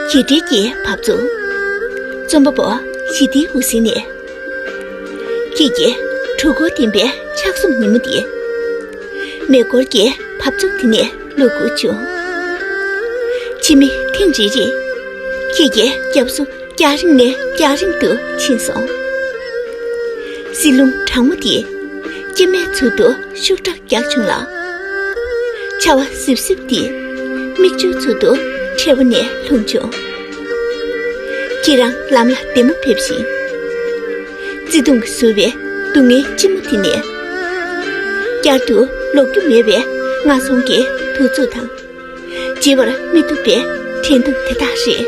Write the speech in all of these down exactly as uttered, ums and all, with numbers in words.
གྱེས་བྲལ་གྱི་བབས་ཚུགས། རྩོམ་པ་པོ་ཞི་བདེའི་འུར་ཟིང་ནས། ཁྱེད་ཀྱི་གྲོད་ཁོག་འདེམས་པའི་ཆགས་རྩོམ་ཉིན་མོ་འདི། མེ་འཁོར་གྱི་བབས་ཚུགས་འདི་ནས་ལོག་དགོས་བྱུང་། ཕྱི་མིག་ཐེངས་རེ་རེ། ཁྱེད་ཀྱི་རྒྱབ་གཟུགས་རྒྱང་རིང་ནས་རྒྱང་རིང་དུ་ཕྱིན་སོང་། བསིལ་རླུང་གྲང་མོ་དེ་སྐྱེ་དམན་ཚུལ་དུ་ཤུགས་དྲག་རྒྱག་བྱུང་ལ། ཆར་པ་སིབ་སིབ་དེ་མིག་ཆུའི་ཚུལ་དུ་ཕྲེད་པ་ནས་ལྷུང་བྱུང་། ཁྱེད་རང་ལམ་ལ་བདེ་མོ་ཕེབས་ཤིག། བརྩེ་དུང་གིས་བཟོས་པའི་སྡུག་བསྔལ་ལྕི་མོ་དེ་ནས། བསྐྱར་དུ་ལོག་རྒྱུ་མེད་པའི་ངན་སོང་གི་དུག་རྫུ་དང་། བརྗེད་པར་མི་བཏུབ་པའི་དྲན་གདུང་དེ་དག་རེད།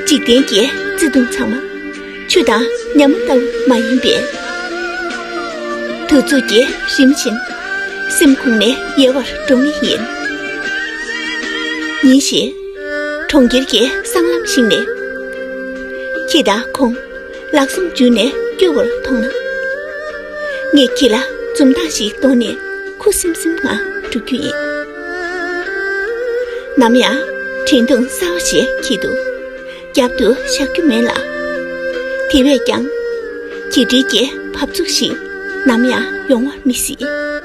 འཇིག་རྟེན་གྱི་བརྩེ་དུང་ཚང་མ་ཆུ་དང་ཉ་མོ་ལྟ་བུ་མ་ཡིན་པས། དུག་རྫུ་གིས་རིམ་བཞིན་སེམས་ཁོང་ནས་ཡལ་བར་འགྲོ་ངེས་ཡིན། ཉིན་ཞིག་གྲོང་ཁྱེར་གྱི་སྲང་ལམ་ཞིག་ནས། ཁྱེད་དང་ཁོང་ལག་ཟུང་འཇུས་ནས་སྐྱོད་པར་མཐོང་ན། ངས་ཁྱེད་ལ་འཛུམ་མདངས་ཤིག་གཏོང་ནས་ཁུ་སིམ་སིམ་ངང་འགྲོ་རྒྱུ་ཡིན། ནམ་ཡང་དྲན་གདུང་གསར་བ་ཞིག་འཁྱེར་འདུག། རྒྱབ་ཏུ་བཞག་རྒྱུ་མེད་ལ། དེ་བས་ཀྱང་གྱེས་བྲལ་གྱི་བབས་ཚུགས་ཤིག་ནམ་ཡང་ཡོང་བ་མི་སྲིད།